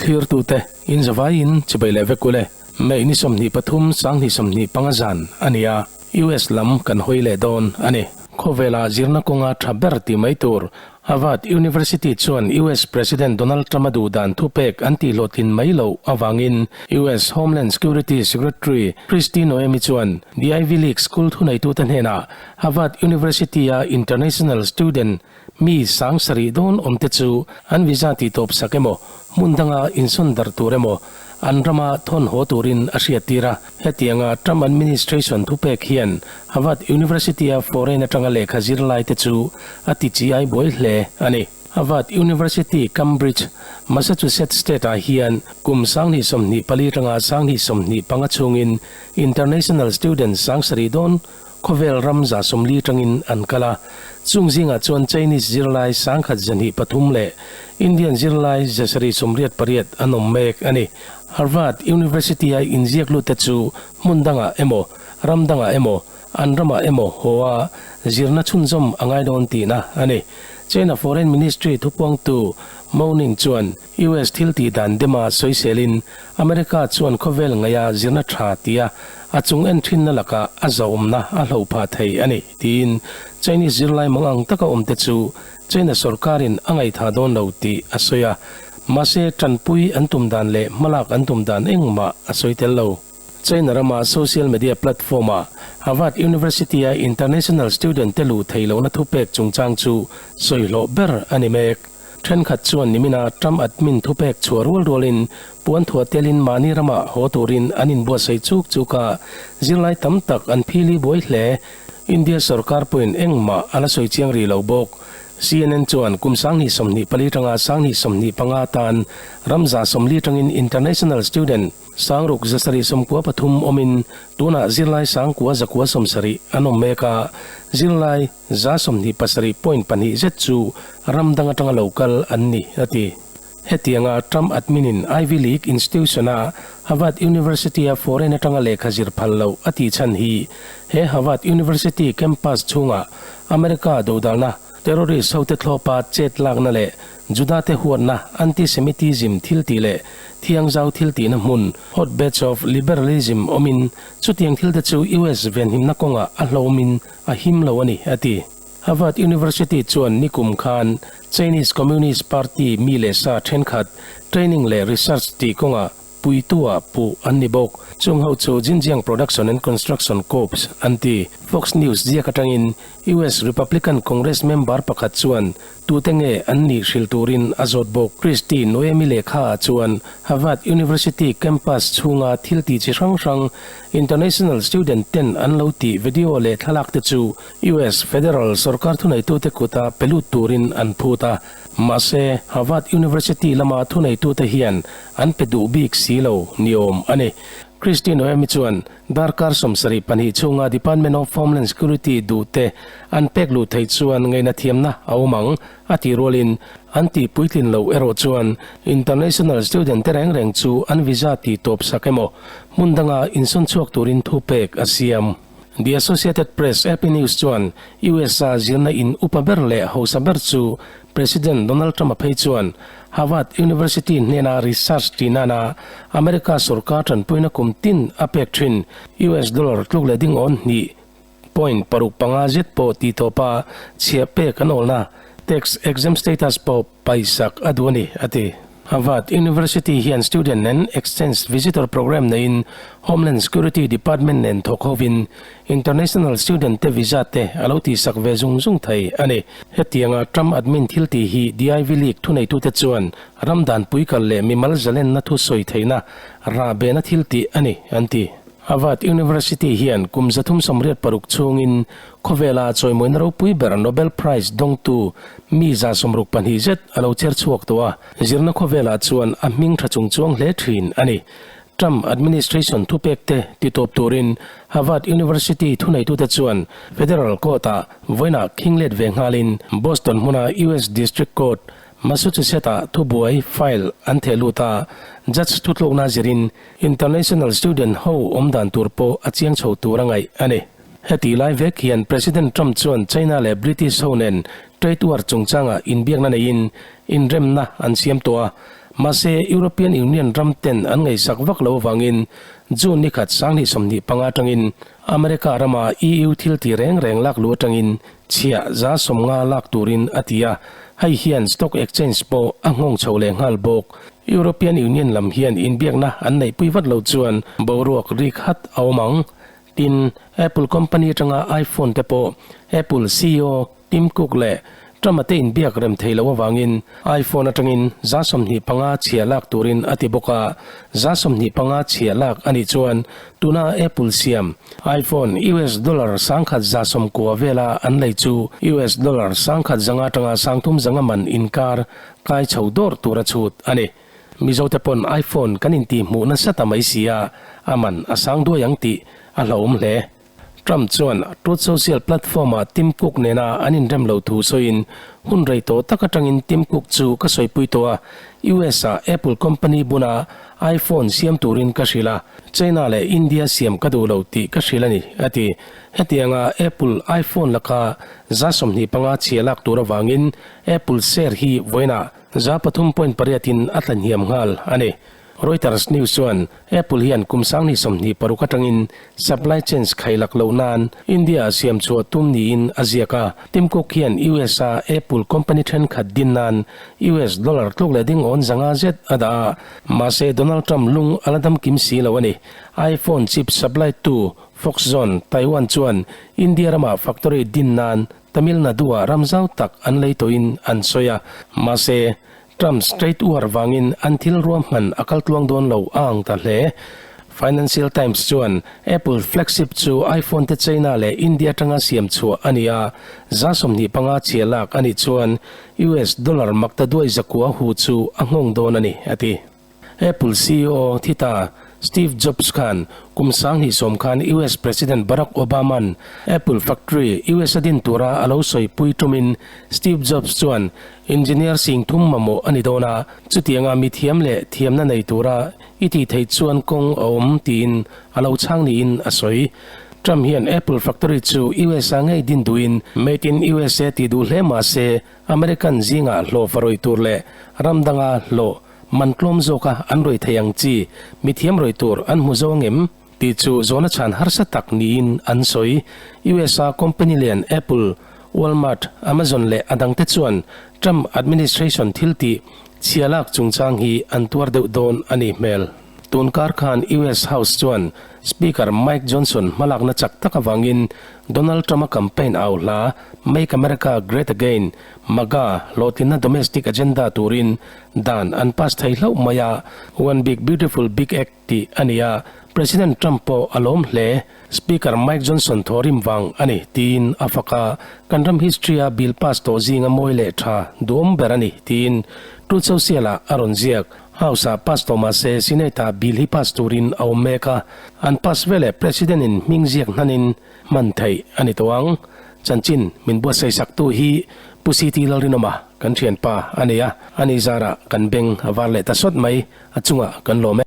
Thlirtute in zavaiin chibai leh vek ule. May ni 23 2025 zan a ni a, US lam kan hawi leh dawn a ni. Khawvela zirna kawnga tha ber ti mai tur Harvard University chuan US President Donald Trump-a duh dan thupek an tih hlawhtlin mai loh avangin US Homeland Security Secretary Kristi Noem-i chuan the Ivy League school thuneitute hnenah Harvard University-a international student mi 7000 dawn awmte chu an visa tihtawp sak emaw, hmun danga insawn darh tur emaw an rama thawn haw turin a hriattir a. Hetianga Trump administration thupek hian Harvard University-a foreign atanga lehkha zirlaite chu a ti chi ai buai hle a ni. Harvard University, Cambridge, Massachusetts state-ah hian kum 2024 atanga 2025 chhungin international student 7000 dawn khawvel ram 140 atangin an kal a. Chung zingah chuan Chinese zirlai 1203 leh Indian zirlai 788 an awm mek a ni. Harvard University-a inziak lutte chu hmun dangah emaw, ram dangah emaw, an ramah emaw haw a zirna chhunzawm a ngai dawn tihna a ni. China Foreign Ministry thupuangtu Mao Ning chuan US thil tih dan dema sawiselin America chuan khawvel ngaia zirna tha tia a chung en thinna lakah a zauhawmna a hloh phah thei a ni tiin Chinese zirlai mang ang taka awmte chu China sorkarin a ngaihthah dawn lo tih a sawi a, mahse tanpui an tum dan leh hmalak an tum dan engmah a sawi tel lo. China rama social media platform-ah Harvard University-a international student te luh theih lohna thupek chungchang chu sawi hlawh ber a ni mek. Thenkhat chuan nimina Trump admin thupek chhuah rual rualin puan thuah telin mahni ramah haw turin an inbuatsaih chuk chuk a, zirlai tam tak an phili buai hle. India sorkar pawhin engmah a la sawi chiang rih lo bawk. CNN chuan kum 2024 atanga 2025 atan ram 140 atangin international student 6793 awmin tunah zirlai 9970 an awm mek a, zirlai 27.2 zet chu ram dang atanga lo kal an ni, a ti. Hetianga Trump admin-in Ivy League institution-a Harvard University-a foreign atanga lehkha zir phal loh a tih chhan hi he Harvard University campus chhunga America dodalna, terrorist hote thlawpa chet lakna leh Judate huatna, anti-Semitism thil tih leh thiangzau thil tihna hmun, hotbeds of liberalism, awmin chutiang thilte chu US venhimna kawngah a hlawmin a him lo a ni, a ti. Harvard University chuan nikum khan Chinese Communist Party mi leh sa thenkhat training leh research tih kawngah puitua puh an ni bawk. Chung ho chu Xinjiang Production and Construction Corps an ti. Fox News ziak atangin US Republican Congress member pakhat chuan tute nge an nih hrilh turin a zawt bawk. Kristi Noemi lehkha ah chuan Harvard University campus chhunga thil tih chi hrang hrang international student ten an lo tih video leh thlalak te chu US federal sorkar thuneitute kuta pe lut turin an phut a. Mahse, Harvard University lama thuneitute hian an pe duh bik si lo ni awm a ni. Kristi Noemi chuan darkar 72 chhunga Department of Homeland Security duhte an pek luh theih chuan ngaihna thiamna a awm ang a tih rualin an tih puitlin loh erawh chuan international student te reng reng chu an visa tih tawp sak emaw hmun danga insawn chhuak turin thu pek a siam. The Associated Press, AP News chuan US-a zirna in upa ber leh hausa ber chu President Donald Trump-a phei chuan Harvard University hnena research tih nana America sorkar tanpuina kum tin a pek thin US dollar tluk leh ding awn hnih point paruk panga zet pawh tih tawpa chhiah pek an awlna tax exempt status pawh paisak a duh a ni, a ti. Harvard University hian student nen exchange visitor program neiin Homeland Security Department nen thawk hovin international student te visa te a lo tihsak ve zung zung thei a ni. Hetianga Trump admin thil tih hi The Ivy League thuneitute chuan ram danpui kal leh mimal zalenna thu sawi theihna rahbehna thil tih a ni, an ti. Harvard University hian kum 386 chhungin khawvela chawimawina ropui ber Nobel Prize dawngtu mi 62 zet a lo cher chhuak tawh a, zirna khawvelah chuan a hming tha chung chuang hle thin a ni. Trump administration thupek te titawp turin Harvard University thuneitute chuan federal court-ah vawiinah khing let ve nghalin Boston hmuna US District Court, Massachusetts-ah thubuai file an theh lut a, judge thutlukna zirin International student ho awm dan tur pawh a chiang chho tur a ngaih a ni. Heti lai vek hian President Trump chuan China leh British ho nen trade war chungchangah inbiakna neiin inremna an siam tawh a. Mahse, European Union ram ten an ngaihsak vak lo avangin June ni khat 2025 atangin America rama EU thil ti reng reng lak luh atangin chhiah 50% lak turin a ti a, hei hian stock exchange pawh a nghawng chho leh nghal bawk. European Union lam hian inbiakna an neihpui vat lo chuan boruak rik hat a awm ang. Tin, Apple company atanga iPhone te pawh Apple ceo Tim Cook leh Trump-a te inbiak rem thei loh avangin iPhone atangin 25% chhia lak turin a ti bawk a, 25% chhia lak a nih chuan tuna Apple siam iPhone US dollar 1190 vela an lei chu US dollar 1100 atanga 300 man inkar kai chho dawr tur a chhut a ni. Mizote pawn iPhone kan intihhmuh nasa ta mai si a, a man a sang duai ang tih a hlauhawm hle. Trump chuan Truth Social platform-ah Tim Cook nena an inrem lo thu sawiin, Hun rei tawh tak atangin Tim Cook chu ka sawipui tawh a, US-ah Apple company buna iPhone siam turin ka hrilh a, China leh India siam ka duh lo tih ka hrilh a ni, a ti. Hetianga Apple iPhone laka 25% chhia lak tur avangin Apple share hi vawiinah 3.8 in a tlahniam nghal a ni. Reuters News chuan Apple hian kum 2026 atangin supply chains khai lak loh nan India-ah siam chhuah tum niin a ziak a. Tim Cook hian US-a Apple company thenkhat din nan US dollar tluk leh ding awn 500 zet a dah a, mahse Donald Trump lung a la dam kim si lo a ni. iPhone chip supply tu Foxconn, Taiwan chuan India ramah factory din nan Tamil Nadu-ah ram zau tak an lei tawhin an sawi a, mahse, Trump trade war vangin an thil ruahman a kal tluang dawn lo a ang ta hle. Financial Times chuan Apple flagship chu iPhone te China leh India atanga siam chhuah a ni a, 25% chhia lak a nih chuan US dollar maktaduai 900 hu chu a nghawng dawn a ni, a ti. Apple ceo thi ta Steve Jobs khan kum 2010 khan US President Barack Obama-a'n Apple factory US a din tura a lo sawipui tumin Steve Jobs chuan engineer 30,000 mamawh a ni dawn a, chutianga mi thiam leh thiamna nei tura i tih theih chuan kawng a awm tiin a lo chhang niin a sawi. Trump hian Apple factory chu US-a ngei din duhin Made in USA tih duh hle mah se American zingah hlawh va rawih tur leh ram danga hlawh Man tlawm zawka an rawih thei ang chi, mithiam rawih tur an hmu zo ang em? tih chu zawhna chhan harsa tak niin an sawi. USA company lian Apple, Walmart, Amazon leh a dangte chuan Trump administration thil tih chhia lak chungchang hi an tuar deuh dawn a nih hmel. Tun kar khan US House chuan Speaker Mike Johnson hmalakna chak tak avangin Donald Trump-a campaign au hla Make America Great Again, MAGA, hlawhtlinna domestic agenda turin Dan an pass thei hlauh mai a, One Big Beautiful Big Act tih a ni a, President Trump pawh a lawm hle. Speaker Mike Johnson thawhrim vang a ni tiin a fak a, kan ram history-a bill pass tawh zinga mawi leh tha duhawm ber a ni tiin Truth Social-ah a rawn ziak. House-ah pass tawh mah se Senate-ah bill hi pass turin a awm mek a, an pass veleh President-in hming ziak hnanin hman theih a ni tawh ang. Chanchin min buatsaih saktu hi Pu CT Lalrinawma kan thianpa a nei a, ani zarah kan beng a var leh ta sawt mai, a chungah kan lawm e.